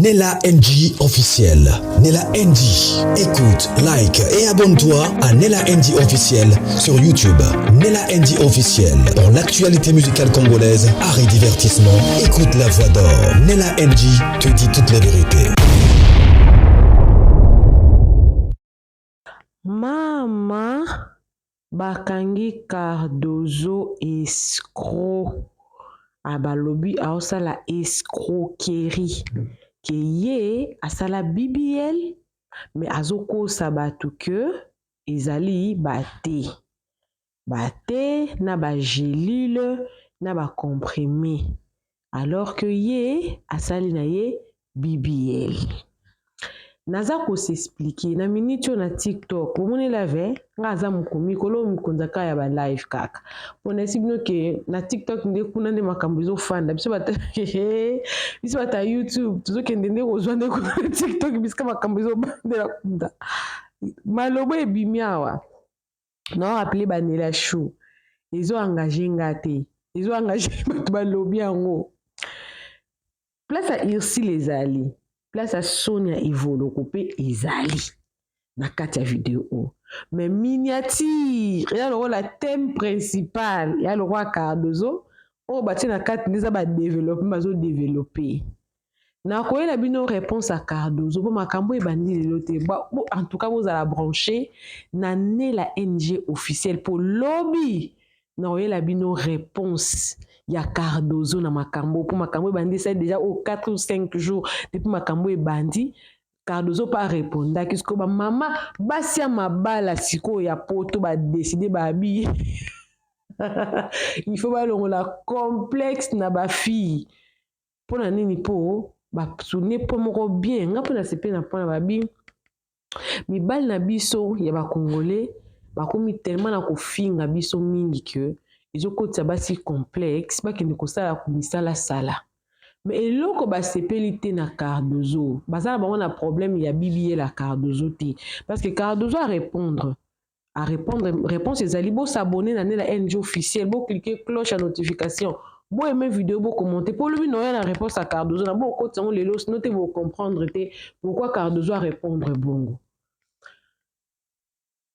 Nella NG officiel. Nella NG. Écoute, like et abonne-toi à Nella NG officiel sur YouTube. Nella NG officiel. Pour l'actualité musicale congolaise, art et divertissement, écoute la voix d'or. Nella NG te dit toute la vérité. Mama bakangi Cardozo escroc ah balobi aosala escroquerie ke ye asala BBL mais azokosa bato que ezali ba thé ba thé na ba gelule na ba comprime alors que ye asali na ye BBL. Naza ko s'expliquer na minute oyo na TikTok bomoni live eh? Nga aza mokomi kolo mikonza kaka ya ba live kaka mpo nayesi bino ke na TikTok nde kuna nde makambo ezofanda biso bata biso bata ya YouTube tozokende nde kozwa nde kuna na TikTok bisika makambo ezobandela kuna maloba ebimi awa na rappeler ba Nella Chou ezo engage nga te ezo engage bato balobi yango place ya Ursule ezali place ya Sonia Evoloko mpe ezali na kati ya video oyo mais miniature eza lokola thème principal ya lokola Cardozo oyo batie na kati nde eza badeveloppe bazodeveloppe nakoyela bino réponse ya Cardozo mpo makambo ebandi lelo te. En tout cas bozala branché na Nella NG officiel mpo lobi nakoyela bino réponse ya Cardozo na makambo mpo makambo ebandi esali déjà oyo 4 ou 5 jours depuis makambo ebandi. Cardozo mpe arépondaki sikoyo bamama basi ya mabala sikoyo ya poto badécider babi il faut balongola complexe na bafille. Mpona nini? Mpo basouligner mpo moko bien nga mpo na sepe na mpona babi mibali na biso ya bacongolais bakomi tellement na kofinga biso mingi ke ezokotisa basi complexe bakende kosala misalasala. Mais eloko basepeli te na Cardozo, baza na bango na problème ya BBL ya Cardozo te, parce que Cardozo arépondre à répondre réponse ezali bosabonner na Nella NG officiel, bocliquer cloche ya notification, boaime vidéo, bocommenter mpo olobi na oya na réponse ya Cardozo na bokotisa yango lelo, sino te bocomprendre te pourquoi Cardozo arépondre bongo.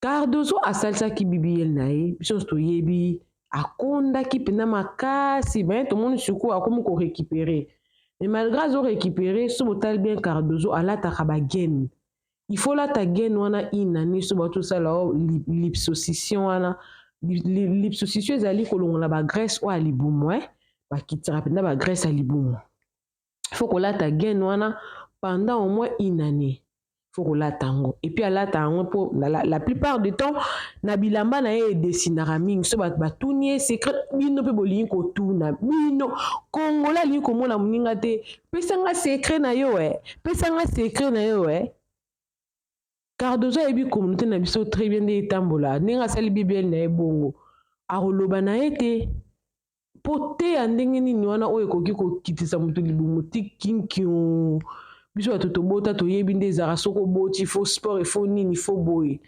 Cardozo asalisaki BBL na ye, biso nyonso toyebi akondaki mpenza makasi baye tomoni sikoyo akomi korécupérer. Mais malgré azorécupérer, so botali bien, Cardozo alataka bagaine. Il faut lata gaine wana une année so bauti osala o liposuccion wana. Liposuccion ezali kolongola bagraisse oyo ya libumu, bakitisaka mpenza bagraisse ya libumu. Il faut kolata gaine wana pendant au moins une année, faut kolata yango. Et puis alata yango mpo la plupart du temps na bilamba na ye edesinaka mingi. So bato batuni ye secret, bino mpe bolingi kotuna. Bino kongola alingi komona moninga te, pesanga secret na yo e, pesanga secret na yo e. Cardozo ayebi communauté na biso très bien nde etambola. Ndenge asali BBL na ye bongo, akoloba na ye te mpo te ya ndenge nini wana oyo ekoki kokitisa moto libumu ti kinkio. Biso bato tobota toyebi nde ezalaka. Soki oboti, faut sport, efo nini, faut boye.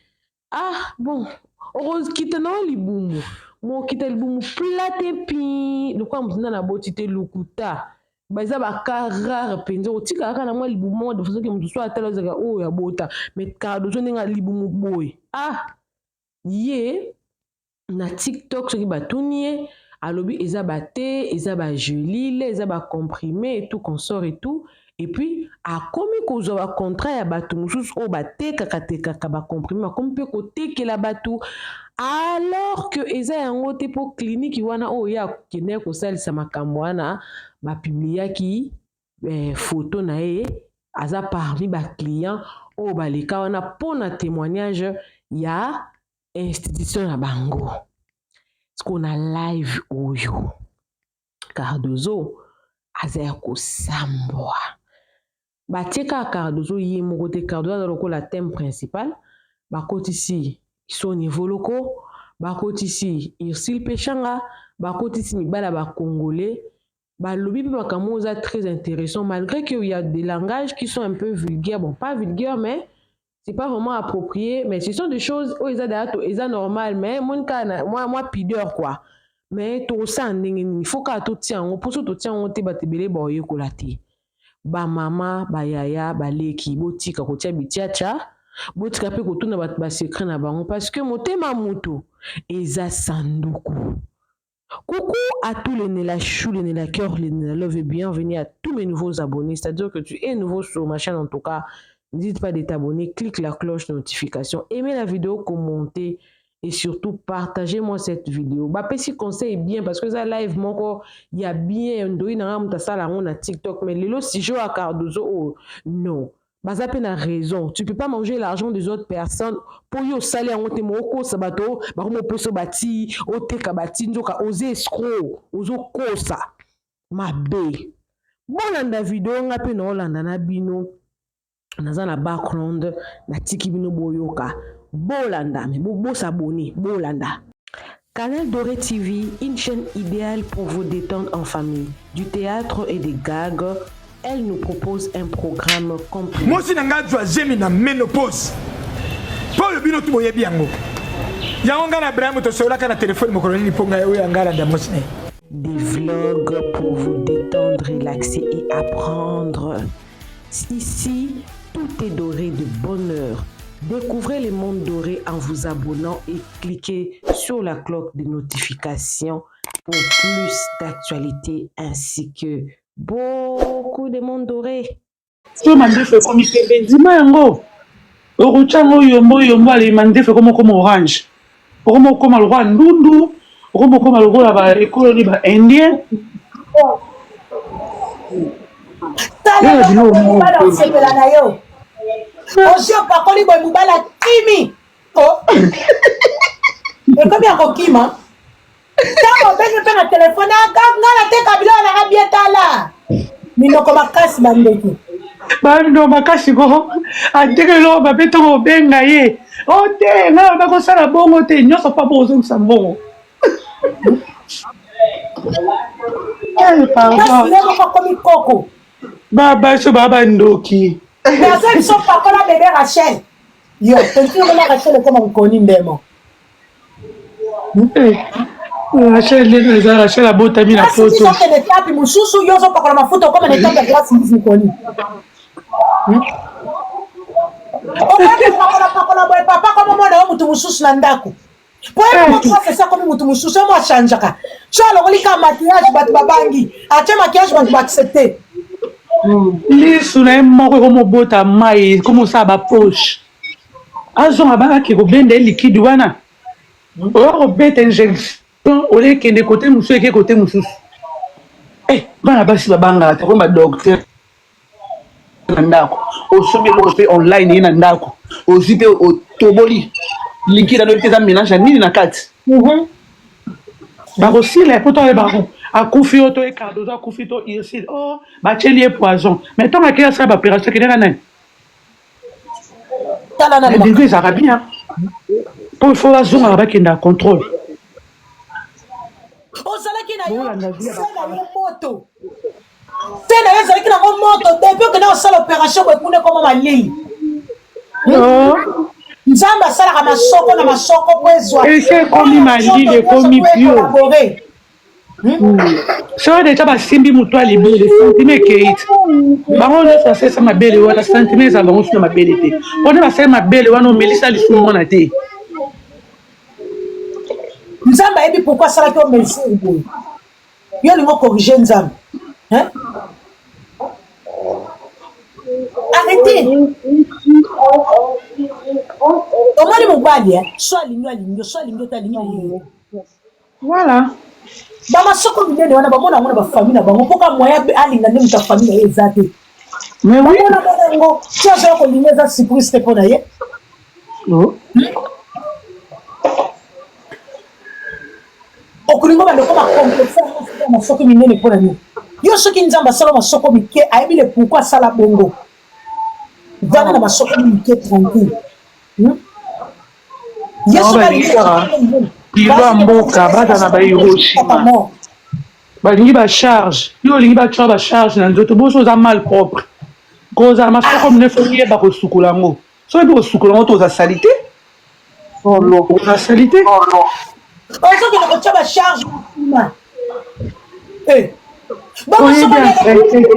Ah bon, okokita na yo libumu, mokita libumu plat te mpi lokola moto nde na boti te. Lukuta baza bacas rare mpenza otikaka kaka na mwa libumu moko de façon ke moto so atala ozalaka oyo abota. Mais Cardozo ndenge libumu boye, ah ye na TikTok soki batuni ye, alobi eza bathé, eza bagelule, eza bacomprimé et tout consort et tout. Et puis akomi kozwa bacontrat ya bato mosusu oyo batekaka tekaka bacomprimé, akomi mpe kotekela bato alors que eza yango te, mpo clinique wana oyo ye akendeki kosalisa makambo wana bapubliaki photo na ye aza parmi baclient oyo baleka wana mpona témoignage ya institution na bango. Sikoyo na live oyo Cardozo aza ya kosambwa, batie kaka Cardozo ye moko te. Cardozo aza lokola thème principal. Bakotisi Soni Evoloko, bakotisi Ursule Peshanga, bakotisi mibali ya bacongolais balobi mpe makambo oyo eza très intéressant, malgré qu'il y a des langages qui sont un peu vulgaires. Bon, pas vulgaire, mais c'est pas vraiment approprié, mais ce sont des choses oyo eza daya eza normal, mais moni kaka mwa pudeur quoi. Mais tosala ndenge nini? Faut kaka totia yango mpo so totia yango te, bato ebele baoyekola te. Ba mama, ba yaya, ba leki botika kotia bitiatia, botika pe kotuna bato ba secret na bango parce que motema mutu eza sanduku. Coucou à tous les Nella Chou, les Nella Cœur, les Nella Love et bienvenue à tous mes nouveaux abonnés. C'est-à-dire que tu es nouveau sur ma chaîne en tout cas. N'hésite pas de t'abonner, clique la cloche de notification, aimez la vidéo, commentez et surtout partagez-moi cette vidéo. Bapesi conseil bien parce que ça live moko il y a bien ndoyi na nga mutu asala yango na TikTok mais lelo sujet ya Cardozo oh non. Baza pe na raison. Tu peux pas manger l'argent des autres personnes po yo osali yango te mais okosa bato bakoma opesa bati oteka bati nzoka oza escroc ozokosa mabe. Bolanda video nga pe naolanda na bino naza na background natiki bino boyoka bolanda mais bosabone bolanda. Canal Doré TV, une chaîne idéale pour vous détendre en famille. Du théâtre et des gags, elle nous propose un programme complet. Mwasi na ngai azwa zemi na menopause mpo oyo bino tu boyebi yango yango ngai na Abraham tosololaka na telefone mokolo nini mpo ngai oyo ngai alanda mwasi na ye. Des vlogs pour vous détendre, relaxer et apprendre. Ici, tout est doré de bonheur. Découvrez le monde doré en vous abonnant et cliquez sur la cloche de notification pour plus d'actualités ainsi que beaucoup de monde doré. So mandefu ekomi pembe ndima yango okotya yango yombo yombo ale mandefu ekoma okoma orange okoma okoma lokola ndundu okoma okoma lokola ba ekolo ni ba indien. Tala mobali osepela na yo osi opakoli boye mobali akimi oh. Ekomi ya kokima ntango obengi mpe na telefone nga nateka biloko nanga bien tala minoko makasi bandeko bando makasi ko ateka eloko mabe ntango obenga ye o te ngai naloba kosala bongo te nyonso mpo bozongisa mbongo. Pardon. Ye moko akomi koko. Ba baso ba bandoki. Nazo biso pakola bébé Rachel. Yo, tonti yo Rachel ekoma mokoni ndemo. Eh, Rachel ndenge eza Rachel abotami na poto. Okende etape mosusu yo ozopakola mafuta okoma na etape ya glace mokoni. Okoki kopakola pakola boye papa koma mwana yo motu mosusu na ndako. Po ye moko grâce esi akomi motu mosusu ye mo achangeaka so alongoli kaka maquillage bato babangi atie maquillage bato baaccepte. Lisu na ye moko ekomobota mai ekomosala bapoche azonga bakake kobenda ye likidi wana oya kobeta injection olie ekende kote mosusu eke kote mosusu. Eh, bana basi babangaka te komi badocteur na ndako osombi eloko mpe online ye na ndako ozwi mpe otoboli liquide alobi te eza mélange ya nini na kati. Bakosila po toyeba akufi oyo to ye Cardozo akufi to Ursule oh batieli ye poison mais ntango akei asala baopération akendeka nani début ezalaka bien po il faut bazongaka bakenda contrôle. Ozalaki na yo se na yo moto te na yo ezalaki nango moto depuis okende kosala opération boye kuna ekoma malili. Nzambe asalaka masoko na masoko po ezwa esi ekomi malili ekomi pio soki deja basimbi moto ya libele sentiment ekei te bango nyonso basalisa mabele wana sentiment ezala bango suna mabele te mpona basali mabele wana omelisa lisumu mwana te. Nzambe ayebi pourquoi asalaki yo mesure boye yo olingi ocorrige Nzambe hein? Arrêtez. Omoni mobali eh? So alingi alingi so alingi te alingi ye. Voilà. Bamasoko minene wana bamona yango na bafamille na bango mpo ka moyen alinga nde moto ya famille na ye eza te. Mais oui. Bamona mona yango ti azoya kolinga eza surprise te mpo na ye. Oh. Okolinga banda okoma complexe ya masoko minene mpo na nini? Yo soki Nzambe asala masoko mike ayebi le pourquoi asala bongo. Vanda na masoko mike tranquille. Ye soki alingi kilo ya mboka baza na ba Hiroshima balingi ba charge yo olingi batia ba charge na nzoto boso oza mal propre kozala masoko minene fo oyeba kosukola yango soki oyebi kosukola yango to oza salite oza salite ozokende kotia ba charge na nsima. Bongo Oyebi soko entretien te.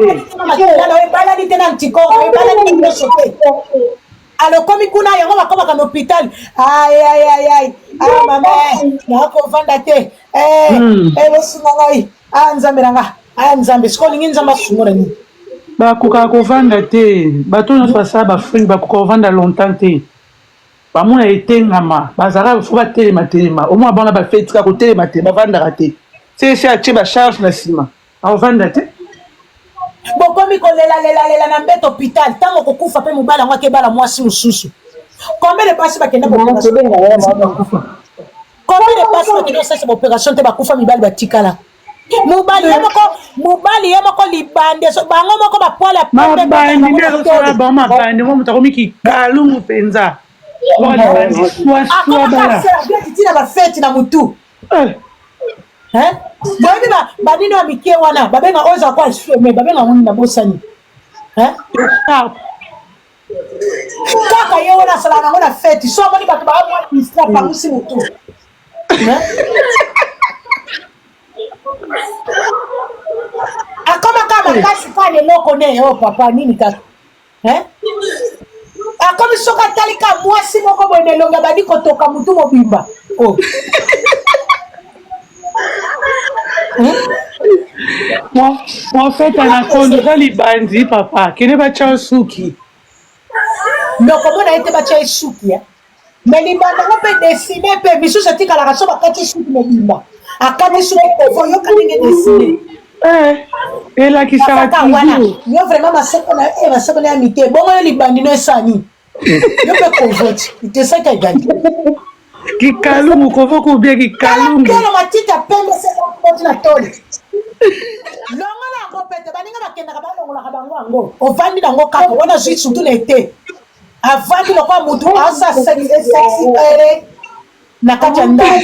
makila na yo ebalani te na anticorps, ebalani te nyonso te. Alokomi kuna yango bakomaka na hôpital. Ay ay ay ay. Ah mama, nakovanda te. Eh, eh bosunga ngai. Ah Nzambe na nga. Ah Nzambe, sikoyo olingi Nzambe asungola nini? Bakokaka kovanda te. Bato nyonso basala bafrine bakoka kovanda longtemps te. Bamona etengama, bazalaka fo batelema telema. Omona bana bafeti kaka kotelema te, bavandaka te. Se esi atie ba charge na nsima, akovanda te. Bokomi kolelalelela na mbeto hôpital, ntango kokufa mpe mobali yango akebala mwasi mosusu. Combien de basi bakenda baopération? Combien de basi bakenda kosalisa baopération te, bakufa, mibali batikala? Mobali ye moko, mobali ye moko libande, so bango moko bapoils ya pembe. Mabandi nde azosala bango mabandi ngo, moto akomi kikalungu mpenza. Waka libandi swa swa bala. Ntina bafeti na mutu. Eh. Boyebi banini ya mike wana babenga oyo ezala kwa some, babenga ngo nini? Nabosani. Echarpe. Kaka ye wana asalaka nango na feti, so amoni bato baamwa distra, pangusi motu. Akoma kaka makasi kaka na eloko ne oyo papa nini kaka. Akomi soki atali ka mwasi moko boye na elongi, abandi kotoka motu mobimba. Oh. En fait, anaconda eza libandi papa, kende batya suki. Ndokomona ye te, batya ye suki ya mais libanda yango mpe dessine mpe misusu etikalaka so bakati suki mobimba, akati suki kovo, yoka ndenge dessine. Eh, elakisaka wana toujours. Yo vraiment masoko na eh, masoko na ya mite bongo, yo libandi no esani yo mpe kovoti itesaki egadi. Kikalungu kovoko bien kikalungu. Tolo matiti ya pembe se na toli, longola yango pete. Baninga bakendaka balongolaka bango yango, ovandi nango kaka wana zwi surtout na ete avandi lokola motu aza sexy ele na kati ya ndako.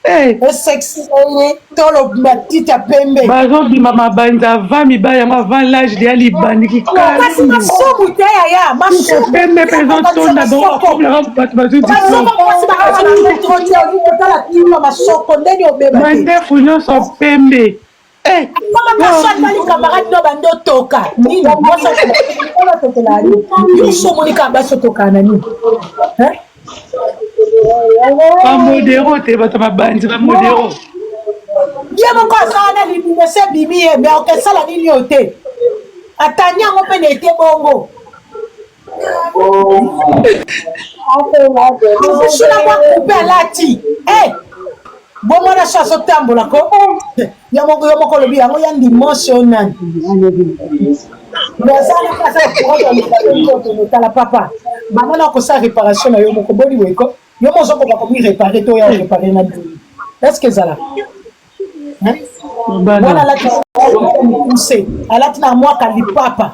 Eh, esexy ele tolo matiti ya pembe. Bazobima mabandi avant mibali yango, avant l'âge ya libandi. Kasi kikalungu. Masumu te yaya, masumu. Pembe mpe ezotonda bango, bakomela bato bazwi diplôme. Masoko mwasi bakasala te, olingi kotala tima masoko ndeni obeba te. Mandefu nyonso pembe. Eh, koma kaso atali camarade no bandi otoka nini, mwasi otokela nini? Yo so omoni kaka basi otokaka na nini? Hein? Bamodero te, bato mabandi bamodero. Ye moko aza wana, libumu esi ebimi ye, mais okesala nini oyo te, atandi yango mpe na ete bongo suna mwa coupe alati. Eh, bomwana so azotambola ko yo moko, yo moko olobi yango ya dimanche oyo nani, mais aza na place ya courage ya lokolo. Tala papa, bamona kosala réparation na yo moko, boni boyeko yo mo ozokoka komi réparer to oya réparer na bino, est ce que ezala wana? Alati mokuse, alati na mwaka lipapa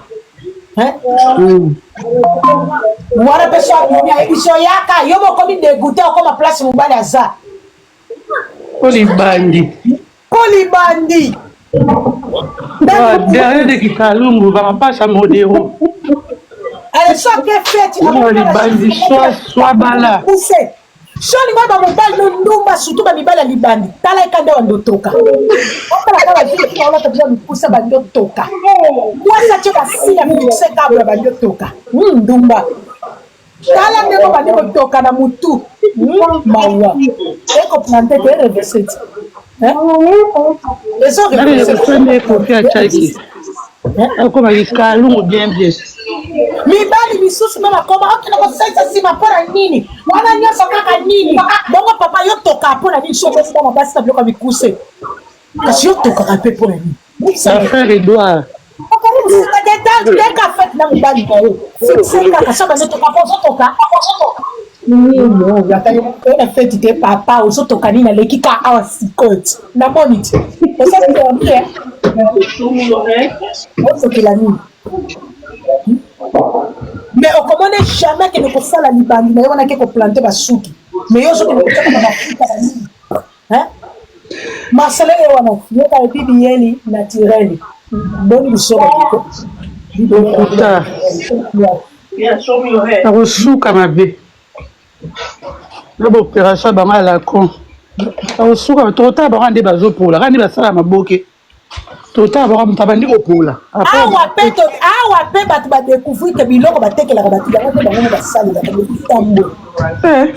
wana mpe so abimi, ayebi so yaka yo mokomi dégoûté, okoma place mobali aza. Po libandi. Mpo libandi. Derrière de kikalungu bamapasa modero. Ale so ake feti. Libandi swa swa bala. Kuse so olingo bamobali no ndumba, surtout bamibali ya libandi, tala ekanda bando otoka, otalaka baviki baolata bila mikusa, bandi otoka, mwasi atie basila fixe kabla bandi otoka. Ndumba, tala ndenge bandi kotoka na mutu. Mawa ekoplante te, ereverse ti. Ezo kofi achaki akoma kikalungu bien bien. Mibali misusu mpe bakoma okende kosalisa nsima mpo na nini wana nyonso kaka nini bongo papa yo toka mpo na nini? Soki bana basi na biloko ya mikuse, kasi yo tokaka mpe mpo na nini? Frère Edouard. Teka fete na mobali na yo, fixe kaka so bande toka mpo ozotoka ata na feti te. Papa ozotoka nini? Aleki ka awa sikoyo ti namoni ti osali otokela nini, mais okomona jamais akende kosala libandi na ye wana, ake koplante basuki, mais yo ozokende kotiaka mafuta banini. Marcelo ye wana yoka ebibi yeli naturel boni biso bakiko. Lokuta, akosuka mabe na baopération bango ya lacon, akosuka. Tokotala bango nde bazopola kaka nde basala maboke. Totala baka moto abandi kopola. Awa pe to awa pe bato ba découvrir que biloko batekelaka bato yango te bango basalelaka bitambo. Eh.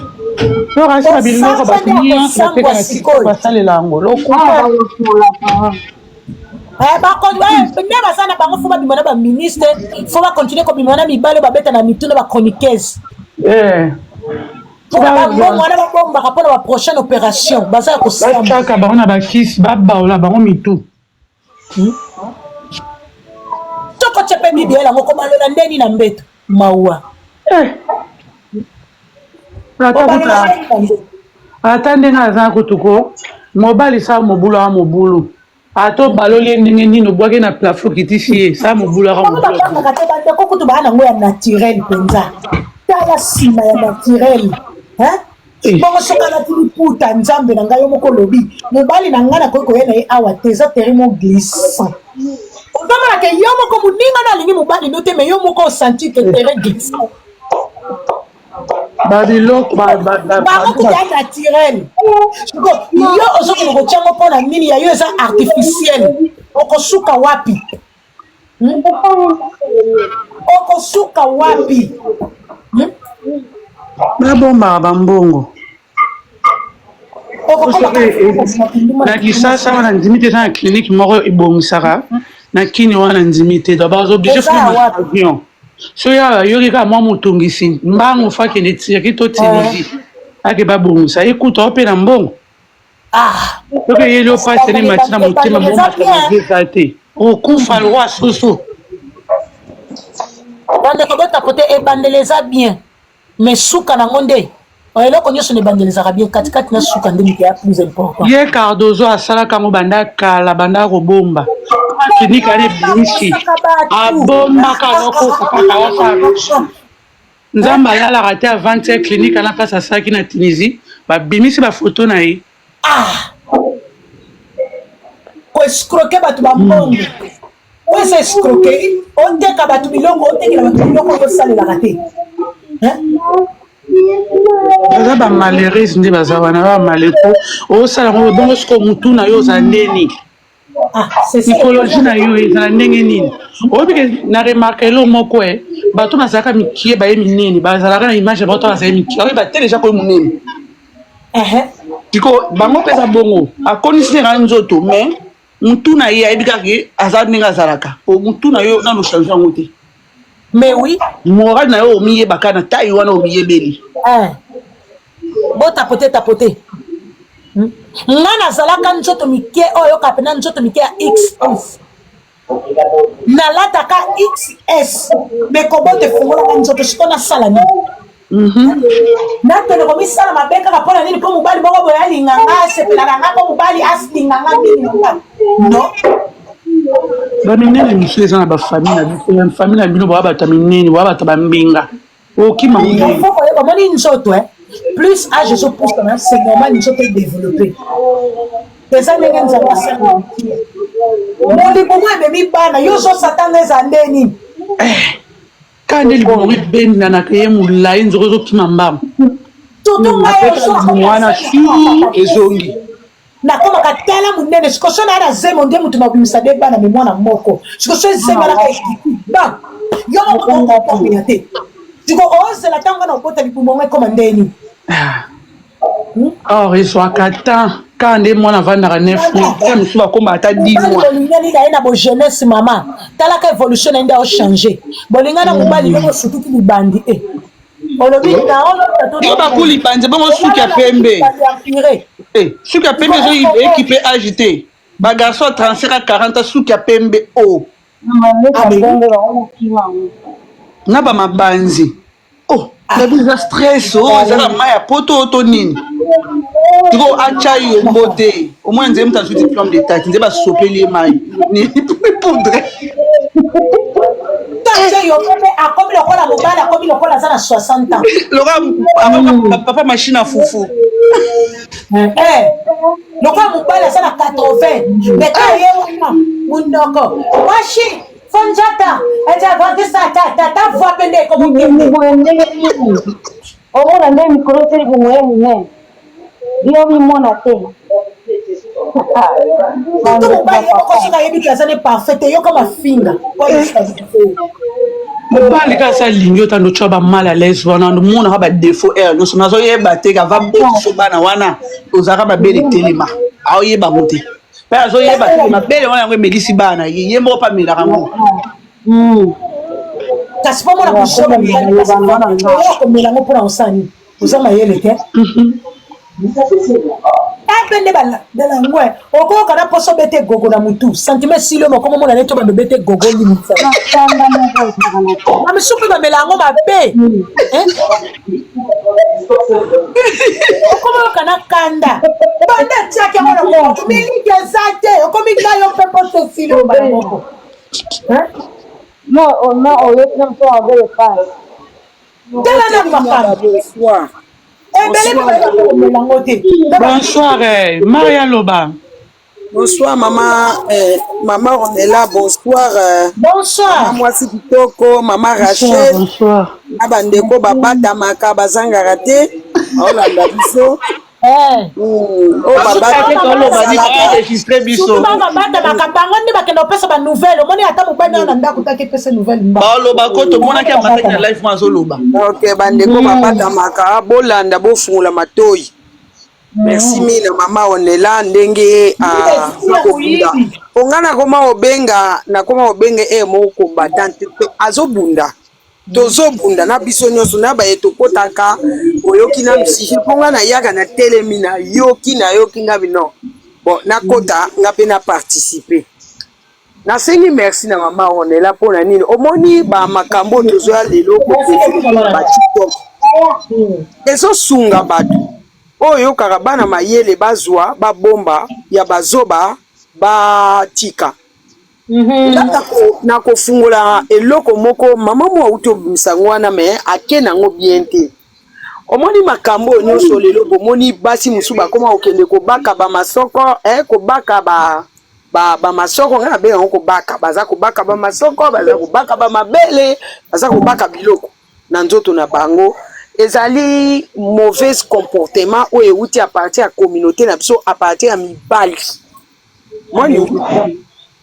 Yoka esi biloko bato nyonso bateka na TikTok basalela yango lokuta. Eh, eh, nde baza na bango fo babima na baministre fo bacontinue kobima na mibali oyo babeta na mitu na bachroniqueuse eh. mpona bambongo wana babombaka mpona baprochaine opération baza ya kosambatiaka bango na bakisi babaola bango mitu hmm? tokotya mpe bibiela yango kobalola ndeni na mbeto mawa eh. Ata ndenge aza kutu ko mobali sa mobulu a mobulu ata obaloli ye ndenge nini obwaki na plafond okitisi ye sa mobulu aka mobulu bakangaka te bandeko kutu baa nango ya naturel mpenza tala nsima ya naturel hein? Eh. bongo soki alati liputa nzambe na ngai yo moko olobi mobali na ngai nakoki koya na ye awa te eza terrain mo glissant ozomona ke yo moko moninga na alingi mobali no te mais yo moko osanti ke terrain glissant babiloko bango kutu ya naturel siko yo ozokende kotya ngo mpo na nini ya yo eza artificiel okosuka wapi hmm? Okosuka wapi hmm? Babombaka bambongo na kisasa wana ndimi te eza na clinique moko ebongisaka na kini wana ndimi te donc baza oblige avion soki awa ayoki kaka mwa motungisi mbangu fo akende Turquie to Tunisie ake babongisa ye kutu aope na mbongo ah. Soki eyeli yo pasi ne mati na motema bomata eza te okufa lokwa soso. Bandeko botapote ebandeli eza bien mais suka nango nde eloko nyonso na ebandeli ezalaka bien katikati na suka nde moto ya plus important. Ye Cardozo asalaka yango banda kala banda kobomba clinique wana ebimisi abombaka azokosa kaka asala nzambe alalaka te avant-hier clinique wana place asalaki na Tunisie babimisi bafoto na ye. Ah koescroke bato bambongo oyo eza escroquerie oteka bato biloko otekela bato biloko oyo osalelaka te. Baza ba malheureuse nde baza wana ba malheureux osala yango bongo sikoyo mutu na yo ozala ndeni Ah, c'est ça. Psychologie na yo ezala ndenge nini oyebi ke na remarke eloko moko e bato bazalaka mikie baye minene bazalaka na image ya bato bazali mikie oyeba te deja koye monene siko bango mpe eza bongo akonisi nde nzoto mais mutu na ye ayebi kaka ke aza ndenge azalaka po mutu na yo nano change yango te. Mais oui. Moral na yo omiyebaka na taille wana omiyebeli. Eh. Bo tapote tapote. Hmm? Nga nazalaka nzoto mike oyo yoka pena nzoto mike ya XS. Nalataka XS. Mais kobote efungolaka nzoto siko nasala nini? Mhm. Nakende komisala mabe kaka mpo na nini? Mpo mobali moko boye alinga nga, asepela na nga, mpo mobali alinga nga mingi na nga. Non. Baminene mosusu eza na bafamille na biso famille na bino boa bato ya minene boa bato ya bambinga okima Il faut koyeba omoni nzoto eh. Plus âge ezopusana c'est normal nzoto edéveloppe eza ndenge nzambe asala molimo ememi bana yo ozosatanga eza nde nini? Kaka nde libumu ebendanaka ye molai nzoko ezokima mbangu. Surtout ngai libumu wana su ezongi. Nakomaka tala monene sikoyo so naa na zemo nde moto nabimisa de bana me mwana moko sikoyo so ezemalaka ekiti ba yo moko okokomela te sikoyo ozela ntango nga na obota libumu yango ekoma ndeni. Or ezwaka temps kaka nde mwana avandaka 9 mois ta mosusu bakoma ata 10 mois. Bolingani na ye na bojeunesse mama talaka évolution na ye nde aochange bolingani na mobali yo bosutuki libandi e olobi yo baku libandi bongo suki ya pembe suki ya pembe ezo ekipe age te ba garçon 35 a 40 suki ya pembe o na ba mabanzi. Oh, na biso eza stress o ezaka mai ya poto to nini sikoyo atya yombo te omoi nzee moto azwi diplôme d'état nzee basopeli ye mai poudre atye yombo mpe akomi lokola mobali akomi lokola aza na 60 ans lokola papa machine ya fufu eh, lokola mobali aza na 80 mais ka ye wana monoko washi Fonjata, ta ta ta voix pe nde ekomo kende. Ndenge nini? Omona nde mikolo te libumu ye monene. Yo mimona te. Surtout mobali ye moko soki ayebi ke aza ne parfait te, yoka mafinga po ayebisa biso. Mobali kaka alingi yo tando otya ba mal à l'aise wana, omonaka ba défaut heure nyonso. Nazoyeba te kava botiso bana wana ozalaka mabele telema, aoyeba ngo te, mpe azoyeba te mabele wana yango emelisi bana ye, ye moko mpe amelaka ngo. Kasi mpo mona kozoba mibali, oya komela yango mpona kosala nini? Oza mayele te. Mpe nde balangwe okoyoka na poso bete gogo na mutu, sentiment esili yo moko, momona neti obanda obete gogo limisa. Bamisusu mpe bamela yango mabe. Okomoyoka na kanda banda atiaki yango na moko, miliki eza te, okomi ngai yo mpe poso esili yo mbala moko. Non, non, oyoki na moto abele pasi. Tala nanu makambo Bonsoir. Ebele mpe bayeba komela yango te. Bonsoir, Maria Loba. Bonsoir mama, mama Ornella, bonsoir. Bonsoir. Mama mwasi kitoko, mama Rachel. Bonsoir. Na bandeko babatamaka bazangaka te, baolanda biso. Oyo baenregistre biso. Surtout babatamaka, bango nde bakenda kopesa ba nouvelle. Omoni ata mobali wana na ndako taki epesa nouvelle mba. Baoloba ko tomonaki amataki na live mo azoloba. Ok, bandeko babatamaka, bolanda, bofungola matoi. Merci mingi na mama Onela ndenge akobunda. Po nga nakoma kobenga e moko combattant te, azobunda, tozobunda na biso nyonso na baye tokotaka. Oyoki na sujet, mpo nga nayaka na telemi, nayoki nga bino, bon, nakota nga mpe na participe. Nasengi merci na mama Ornella. Mpona nini? Omoni bamakambo oyo tozoya lelo kodévelopper ba TikTok, ezosunga bato oyo oyokaka, bana mayele bazwa, babomba ya bazoba batika. Kaka na kofungola eloko moko, mama mo auti obimisa yango wana, me ake nango bien te. Omoni makambo oyo nyonso lelo, bomoni basi mosusu bakoma kokende kobaka bamasoko, kobaka ba bamasoko, ngai nabenga yango kobaka. Baza kobaka bamasoko, baza kobaka bamabele, baza kobaka biloko na nzoto na bango. Ezali mauvais comportement oyo euti à partir ya communauté na biso, à partir ya mibali. Moni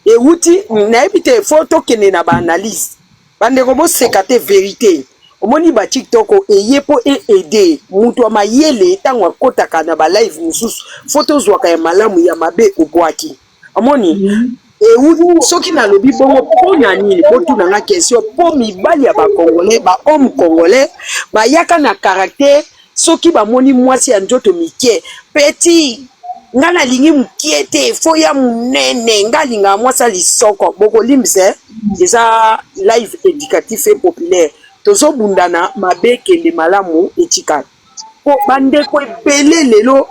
euti, nayebi te, faut tokende na ba analyse. Bandeko, boseka te, vérité. Omoni ba TikTok eye mpo eaider moto ya mayele. Ntango akɔtaka na ba live mosusu, faut tozwaka ya malamu, ya mabe obwaki. Omoni ewu, soki nalobi bongo mpo na nini? Botuna nga question. Mpo mibali ya bacongolais, bahomme congolais bayaka na caractère, soki bamoni mwasi ya nzoto mike, petit, nga nalingi mokie te, faut ya monene, nga alingaka mwasi ya lisoko. Bokolimbisa, eza live éducatif et populaire. Tozobundana mabe ekende, malamu etikala, po bandeko ebele lelo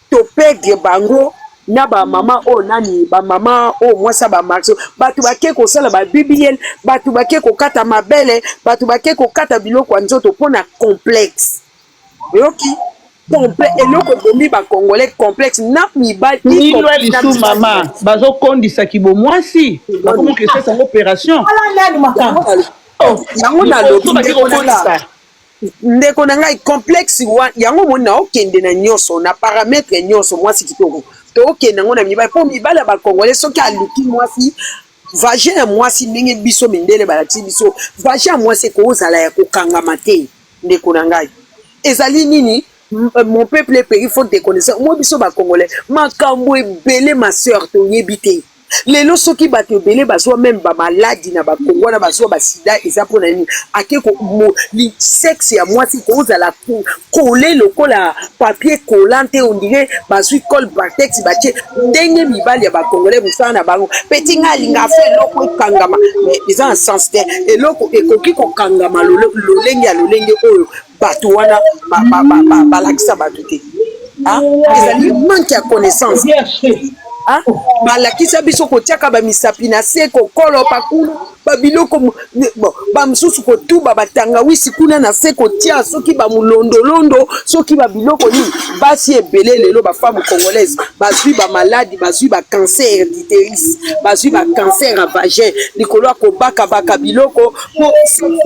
toperdre bango na bamama oyo nani, bamama oyo mwasi ya bamarché. Bato bake kosala ba BBL, bato bake kokata mabele, bato bake kokata biloko ya nzoto mpo na complexe. Oyoki eloko ebomi bacongolais, complexe na mibali. Milwa lisu mama bazokondisaki bomwasi, bakomokesesa yango opération. Yango nalobi, ndeko na ngai, complexe yango omoni na okende na nyonso na paramètre nyonso. Mwasi kitoko, tookende yango na mibali, mpo mibali ya bacongolais soki aluki mwasi, vagin ya mwasi, ndenge biso mindele balakisi biso, vagin ya mwasi ekozala ya kokangama te. Ndeko na ngai, ezali nini? Mon peuple est péri faute de connaissance. Moi, biso bacongolais, makambo ebele, ma sœur, toyebi te. Lelo soki bato ebele bazwa même bamaladi na bakongo wana, bazwa basida, eza mpona nini? Ake sexe ya mwasi kozala collé lokola papier collant te, on dirait bazwi colle Bartex batie. Ndenge mibali ya bacongolais, mosala na bango, petit, ngai alinga faut eloko ekangama, mais eza na sens te. Eloko ekoki kokangama lolenge ya lolenge oyo bato wana balakisa bato te, ezali manque ya connaissance. Balakisa biso kotiaka bamisapi na se, kokolopa kuna babiloko, bon, bamosusu kotuba batangawisi kuna na se, kotia soki bamulondolondo, soki babiloko nini. Basi ebele lelo, bafemme congolaise, bazwi bamaladi, bazwi bacancer d'utérus, bazwi bacancer ya vagin likolo ya kobakabaka biloko mpo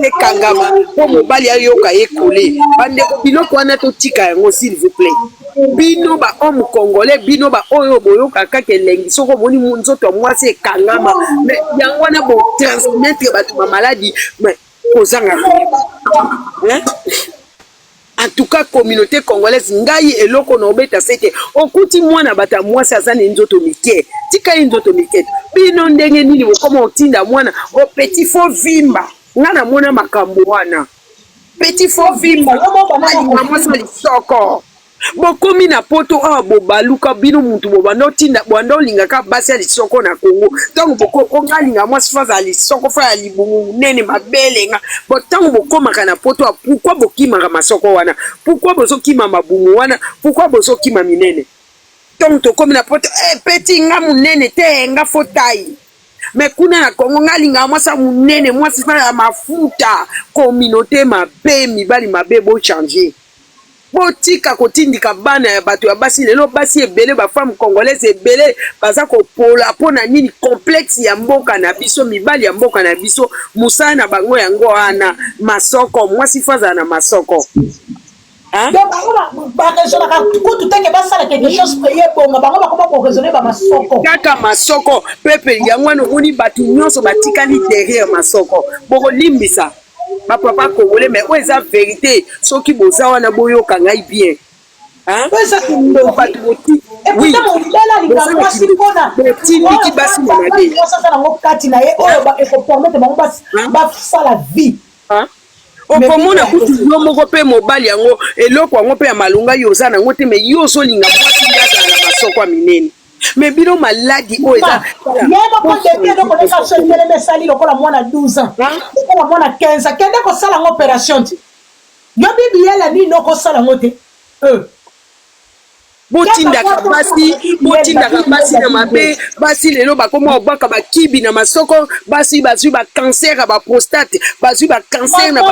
ekangama, mpo mobali ayoka ye collé. Bandeko, biloko wana totika yango, s'il vous plaît. Bino ba homme congolais, bino ba oyo boyoka kaka elengi soki omoni nzoto ya mwasi ekangama, mais yango wana bo transmettre bato ba maladi mais kozanga koyeba. Hein? En tout cas communauté congolaise ngai eloko na obeta sete okuti mwana bato ya mwasi aza na nzoto mike tika ye nzoto mike bino ndenge nini bokoma otinda mwana o petit fo vimba ngai namona makambo wana petit fo vimba alinga mwasi ya lisoko bokomi na poto awa bobaluka bino mutu bobanda otinda bobanda olinga kaka basi ya lisoko na Congo ntango boko nga alinga mwasi fa azala lisoko fa ya libumu monene mabele nga bo ntango bokomaka na poto awa pourquoi bokimaka masoko wana pourquoi bozokima mabumu wana pourquoi bozokima minene ntango tokomi na poto eh, petit nga monene te nga fo taille mais kuna na Congo nga alingaka mwasi ya monene mwasi fa ya mafuta communauté mabe mibali mabe bo changer Botika kotindika bana ya bato ya basi lelo basi ebele ba femme congolaise ebele baza kopola mpo na nini complexe ya mboka na biso mibali ya mboka na biso mosala na bango yango wana masoko mwasi fo azala na masoko. Hein? Donc bango ba raisonnaka kutu te ke basala quelque chose mpe ye ebonga bango bakoma ko raisonner ba masoko. Kaka masoko pepe yango wana omoni bato nyonso batikali derrière masoko bokolimbisa. Ba papa congolais mais oyo eza verite soki boza wana boyoka ngai bien hein eza kindoki bato boti oui mobali alinga mwasi mpona botindiki basi na mabe mwasi aza nango kati na ye oyo ekopermettre bango basala vie okomona kutu yo moko mpe mobali yango eloko yango mpe ya malonga yo oza nango te mais yo ozolinga mwasi nde azala na masoko ya minene mais bino maladi oyo eza ye moko depuis eloko ndenge aso etelemi esali lokola mwana 12 ans lokola mwana 15 ans kende kosala yango operation te yo bibiyela nini okosala yango te euh. botindaka basi botindaka basi na mabe basi lelo bakoma kobwaka bakibi na masoko basi bazwi bacancer ya baprostate bazwi bacancer na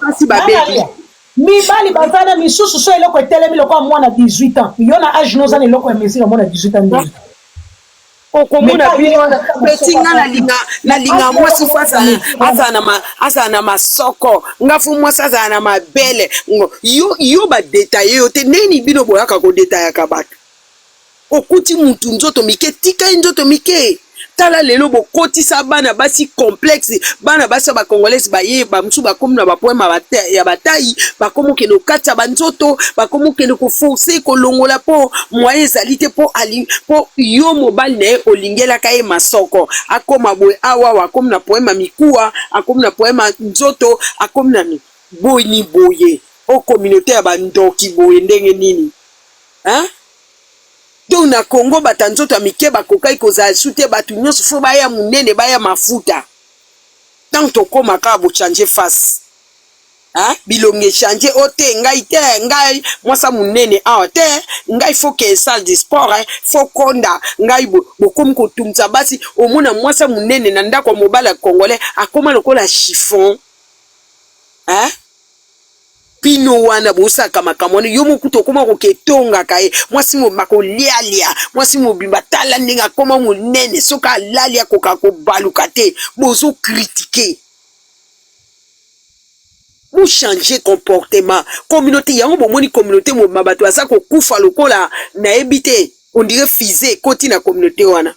basi babebi Mibali baza na misusu so eloko etelemi lokola mwana 18 ans yo na age no oza na eloko ya mesure ya mwana 18 ans ndenge okomona bino wana peti nga nalinga nalinga mwasi fo azala na masoko nga fo mwasi azala na mabele yo yo badetaye yo te ndenge bino boyaka kodetayaka bato Okuti mutu nzoto mike tika ye nzoto mike tala lelo bokotisa bana basi complexe bana basi ya ba congolaise baye ba mosusu bakomi na ba problème ya ba taille bakomi okende kokatisa ba nzoto bakomi okende ko force kolongola po moyen ezali te po ali po yo mobali na ye olingelaka ye masoko akoma boye awa awa akomi na problème ya mikuwa akomi na problème ya nzoto akomi na boni boye o communauté ya ba ndoki boye ndenge nini hein Donc na Congo bata nzoto ya mike bakokaki kozala lisusu te batu nionso faut baya munene baya mafuta tango tokoma kaka bo changer face hein bilongi echanger oh te ngai te ngai mwasi ya munene awa te ngai faut ke salle de sport hein faut konda ngai bokomi kotungisa basi omona mwasi ya munene na ndako ya mobali ya congolais akoma lokola chiffon hein Bino wana bosaka makambo wana yo moko kutu okoma koke tongaka ye mwasi mobimba kolialia mwasi mobimba tala ndenge akoma monene soki alali akoka kobaluka te bozo critique bo changer comportement communauté yango bomoni communauté mobimba bato baza kokufa lokola nayebi te on dirait fusée ekoti na communauté wana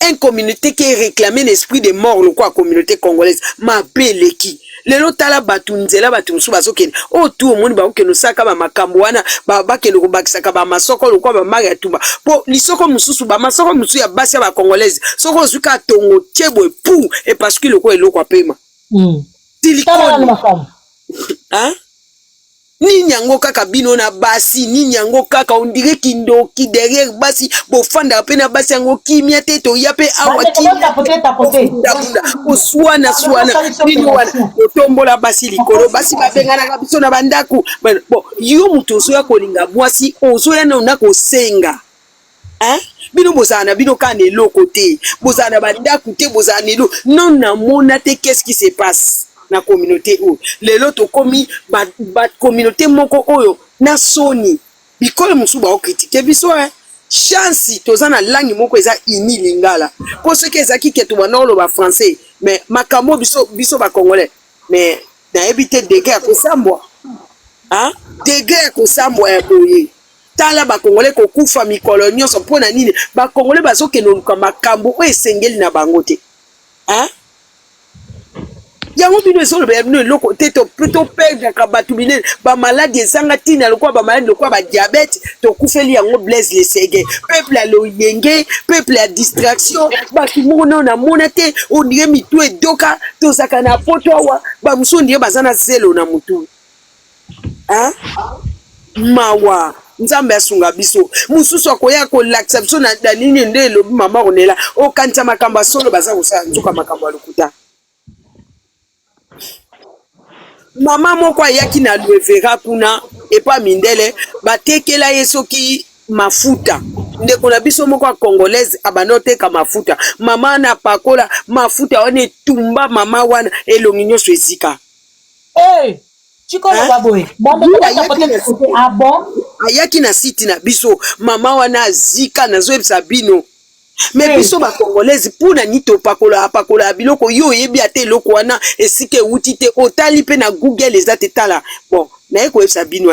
Un communaute qui reclame l'esprit de mort lokola communaute congolaise mabe eleki lelo tala batu nzela batu mosusu bazokende oyo tu omoni bakokende osalaka ba makambo wana bakende kobakisaka ba masoko lokola ba mari ya tumba po lisoko mosusu ba masoko mosusu ya basi ya ba congolaise soki ozwi kaka tongo tie boye pu epasuki lokola eloko ya pema mm. silicone hein? Nini yango kaka bino na basi nini yango kaka on dirait kindoki derrière basi bofandaka pe na basi yango kimia te toya pe awa kimia koswana swana bino wana kotombola basi likolo basi babenganaka biso na bandaku bon yo moto ozoya kolinga mwasi ozoya nano na kosenga Hein? Bino bozala na bino kaka na eloko te, bozala na ba ndaku te, bozala na eloko non na mona te qu'est-ce qui se passe na communauté oyo lelo tokomi ba, ba communauté moko oyo na soni bikolo mosusu bao critiquer biso hein chance toza na langue moko eza uni lingala po soki ezalaki ke tobanda koloba français mais makambo biso biso ba congolais mais nayebi te degre ya kosambwa hein degre ya kosambwa ya boye. Tala ba congolais kokufa mikolo nyonso mpo na nini? Ba congolais bazokende koluka makambo oyo esengeli na bango te. Hein? Yango bino ezolobela bino eloko te, toperdaka bato minene, bamaladi ezanga ntina lokola bamaladi lokola badiabete, tokufeli yango. Blaise Lesege, peuple ya loyenge, peuple ya distraction, bato moko nao namona te, ondire mitu edoka. Tozalaka na poto awa, bamosusu ondire baza na zelo na motu. Hein? Mawa. Nzambe asunga biso. Mosusu akoya kolakisa biso na nini nde elobi mama Ronela, okanisa makambo ya solo baza kosala, nzoka makambo ya lokuta. Mama moko ayaki na aloe vera kuna epa mindele, batekela ye soki mafuta. Ndeko na biso moko ya congolaise abanda oteka mafuta. Mama wana apakola mafuta wana, etumba mama wana elongi nyonso ezika. Hey! Tikoloba boye ah bon? Ayaki na site na biso, mama wana azika, nazoyebisa bino. Me hey. Biso bacongolaise mpona nini topakola apakola biloko? Yo oyebi ata eloko wana esika ewuti te, otali mpe na Google eza te. Tala, bon, naye koyebisa bino,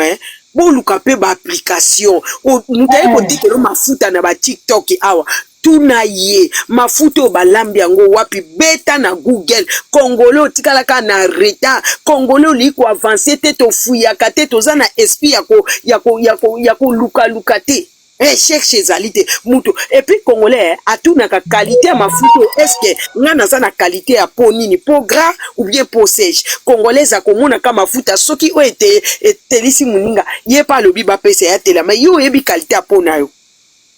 boluka mpe baapplication. Moto aye kotekelo mafuta na baTikTok awa, tuna ye mafuta oyo balambi yango wapi, beta na Google. Congolais otikalaka na retard, congolais olingi koavancer te, tofuyaka te, toza na esprit ya kolukaluka te, recherche ezali te. Mutu et puis congolais atunaka qualité ya mafuta oyo, est-ce nga naza na qualité ya peau nini, peau gras ou bien peau sèche? Congolaise akomonaka mafuta soki oyo etelisi moninga ye mpe alobi bapesa ya telama. Ye oyebi qualité ya peau na yo?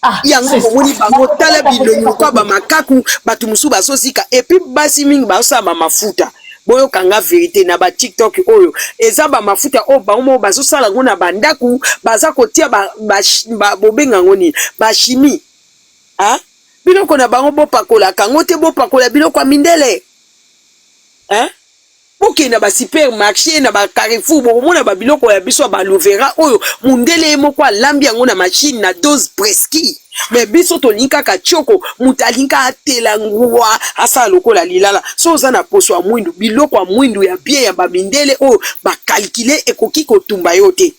Ah, yango omoni bango, tala bilongi lokola bamakaku. Bato mosusu bazozika, et puis basi mingi bazosala bamafuta. Boyokanga vérité, na baTikTok oyo eza bamafuta oyo bango moko bazosala yango na bandako, baza kotia bobenga yango nini, bachimie. Biloko na bango bopakolaka yango te, bopakola biloko ya mindele. Bokende na basupermarché, na baCarrefour, bokomona babiloko ya biso ya baaloe vera oyo mundele ye moko alambi yango na machine na dose prescrit. Mais biso tolingi kaka tioko. Moto alingi kaka atela ngwa, asala lokola lilala. So oza na poso ya mwindu, biloko ya mwindu ya bien ya bamindele oyo bacalculer ekoki kotumba yo te.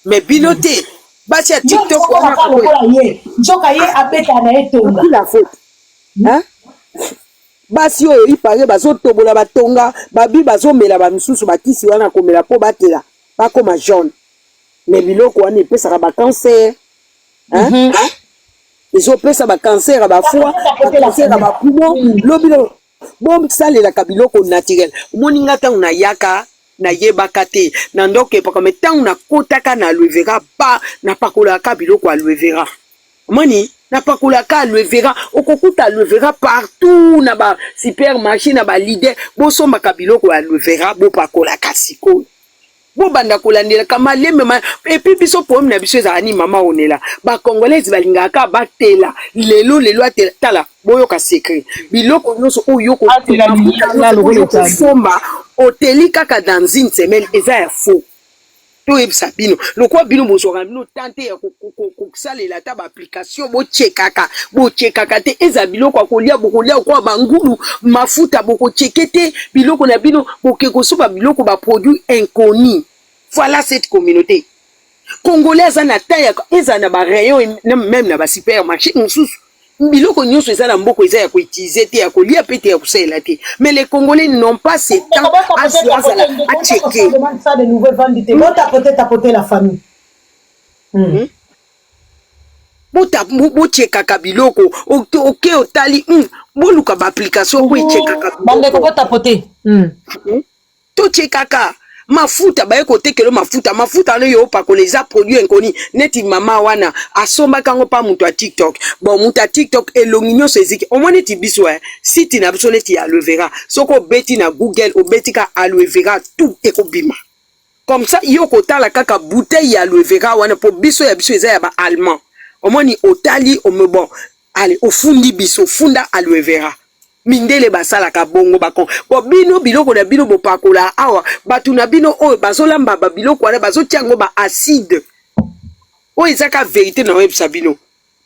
Mais bino te, basi ya TikTok wana, lokola ye nzoka ye abetaka na ye tonga. La faute, hein? Basi oyo ipare bazotobola batonga, babi bazomela bamisusu bakisi wana komela mpo batela bakoma jaune. Mais biloko wana epesaka bacancer, hein? Ezopesa bacancer ya bafoie, bacancer ya bapoumon. Lobi bosalelaka biloko naturel. Omoni nga, ntango nayaka nayebaka te na ndoko epaka, me ntango nakotaka na aloe vera, ba napakolaka biloko ya aloe vera. Omoni, napakolaka aloe vera. Okokuta aloe vera partout na ba supermarché, na baleader. Bosombaka biloko ya aloe vera, bopakolaka. Sikoyo bobanda kolandelaka malembe ma. Et puis biso, problème na biso ezala nini, mama Onela? Bacongolaise balingaka batela lelo lelo, atela. Tala, boyoka secret: biloko nyonso oyo kosomba, oteli kaka dans une semaine, eza ya faux. Toyebisa bino, lokola bino bozwaka bino temps te ya kosalela ata baapplication, bochekaka, bochekaka te. Eza biloko ya kolia, bokolia lokola bangulu. Mafuta bokocheke te, biloko na bino boke kosomba biloko baproduit inconnu. Voilà cette communauté congolais aza na temps ya ezala na barayon, même na basupermarché mosusu, biloko nyonso eza na mboka eza ya koutiliser te, ya kolia mpe te, ya kosalela te. Mais les Congolais n'ont pas ce temps azala acheke. Botapote, tapote la famille. Bochekaka biloko. Oke otali, boluka baapplication oyo echekaka. Bandeko, botapote. Tochekaka mafuta. Baye kotekelo mafuta, mafuta wana oyo opakola eza produit inconnu. Neti mama wana asombaki yango mpa moto ya TikTok. Bon, moto ya TikTok elongi nyonso eziki. Omoni neti biso, site na biso neti ya aloe vera, soki obeti na Google, obeti ka aloe vera, tout ekobima. Comme ça yo kotala kaka bouteille ya aloe vera wana, mpo biso ya biso eza ya baallemand. Omoni, otali ome, bon, ale ofundi biso, funda aloe vera. Mindele basalaka bongo bako bo bino biloko na bino bopakola awa, bato na bino oyo bazolamba babiloko wana bazotia yango baacide. Oyo eza ka vérité na oyebisa bino.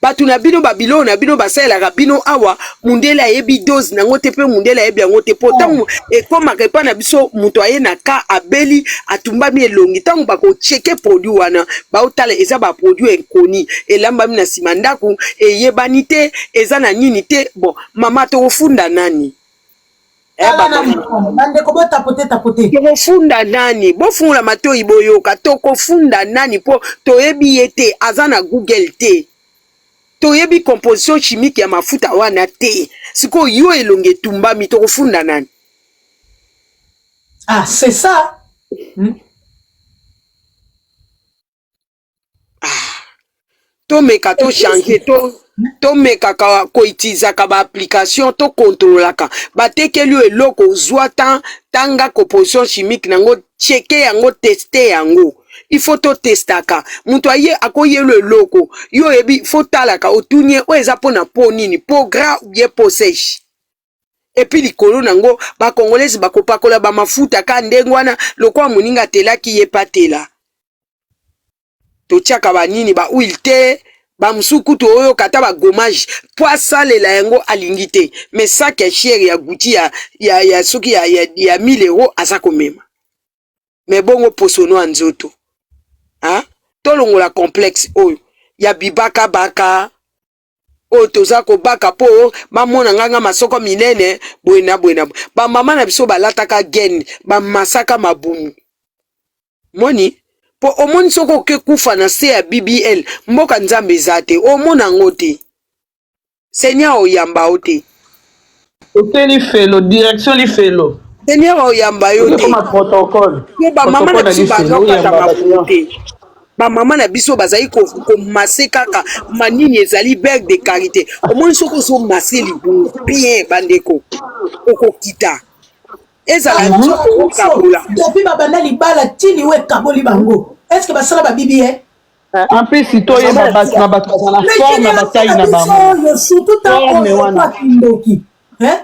Bato na bino ba biloko na bino basalelaka bino awa, mundele ayebi dose nango te, mpe mundele ayebi yango te. Mpo ntango ekomaka epai na biso, moto aye na ka abeli, atumbami elongi, ntango bakocheke produit wana, baotala eza baproduit inconnu, elambami na nsima ndako, eyebani te eza na nini te. Bon, mama, tokofunda nani? Eh, Tala na bamama. Bandeko, botapote tapote. Tokofunda nani? Bofungola matoi, boyoka. Tokofunda nani? Mpo toyebi ye te, aza na Google te, toyebi composition chimique ya mafuta wana te. Sikoyo yo elongi etumbami, tokofunda nani? Ah, c'est ça. Tomeka tochange, to tomekaka koutilisaka baapplication, tokontrolaka. Batekeli yo eloko, ozwa tan, tanga composition chimique nango, cheke yango, teste yango. Il faut totestaka. Moto aye akoyelo eloko, yo oyebi, faut talaka, otuni ye oyo eza mpona po nini, peau gras ou bien peau sèche. Et puis likolo nango, bacongolaise bakopakola bamafuta ka ndenge wana, lokola moninga atelaki ye patela. Totiaka banini, ba huile te, bamosusu kutu oyoka ata bagommage mpo asalela yango alingi te, mais sac ya cher ya Gucci ya soki ya 1000 € aza komema. Mais bongo posono ya nzoto, ha? Tolongola complexe oyo ya bibakabaka oyo toza kobaka mpo bamona nganga masoko minene boye na boye na boye. Bamama na biso balataka gaine, bamasaka mabumu. Moni mpo omoni soki oke kufa na se ya BBL, mboka Nzambe eza te, omona yango te, Seigneur oyamba yo te. Oke lifelo, direction lifelo. Seigneur oyamba yo te. Okoma protocole. Mpo bamama na Protocole na biso lifelo, bazokata oyamba bato mabumu te. Bamama na biso bazali komase kaka manini, ezali beurre de karité. Omoni soki ozomase libumu bien, bandeko, okokita ezala nzoto okabola. Depuis babanda libala tili oyo ekaboli bango, est ce que basala babibi ye? En plus, toyeba bato na bato baza na forme ya bataille na bango. Oyo surtout Forme ntango wana. kindoki, hein?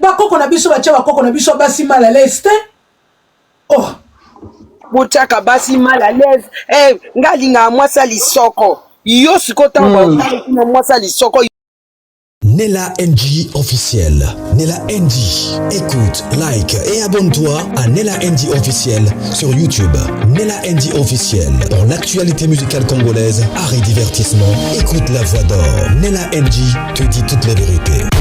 Bakoko na biso batia bakoko na biso basi mal à l'aise te. Oh. Botiaka basi mal à l'aise. Eh, nga alingaka mwasi ya lisoko. Yo sikoyo ntango baotali kuna mwasi ya lisoko. Nella NG officiel. Nella NG. Écoute, like et abonne-toi à Nella NG officiel sur YouTube. Nella NG officiel. Pour l'actualité musicale congolaise, art et divertissement, écoute la voix d'or. Nella NG te dit toute la vérité.